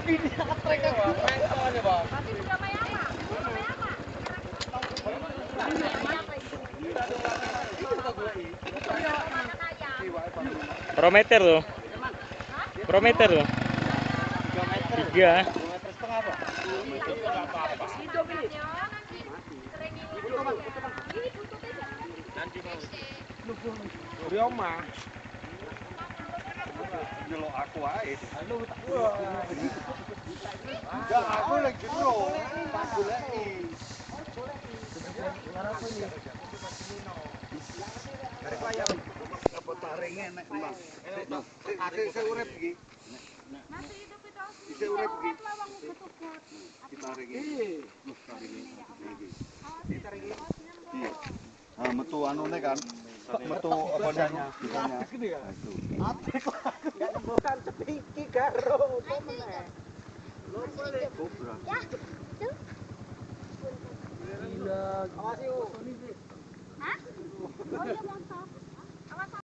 Ini ketrek aku. Prometer tuh. Prometer tuh. 3 meter setengah, Pak. Di omah. Nyelok aku ae. Enggak, aku lagi jero. Tak goleki. Apa taringe nek Mas? Sik urip iki. Masih hidup itu. Isih urip iki. Ditaringe. Loh, taringe iki. Ditaringe. Iya. Ah, metu anune kan. Metu apa namanya? Bisanya. Itu. Enggak nembokan cepiki karo apa meneh. Kobra. Ya. Itu. Gila. Awas yuk. Hah? Oh, iya.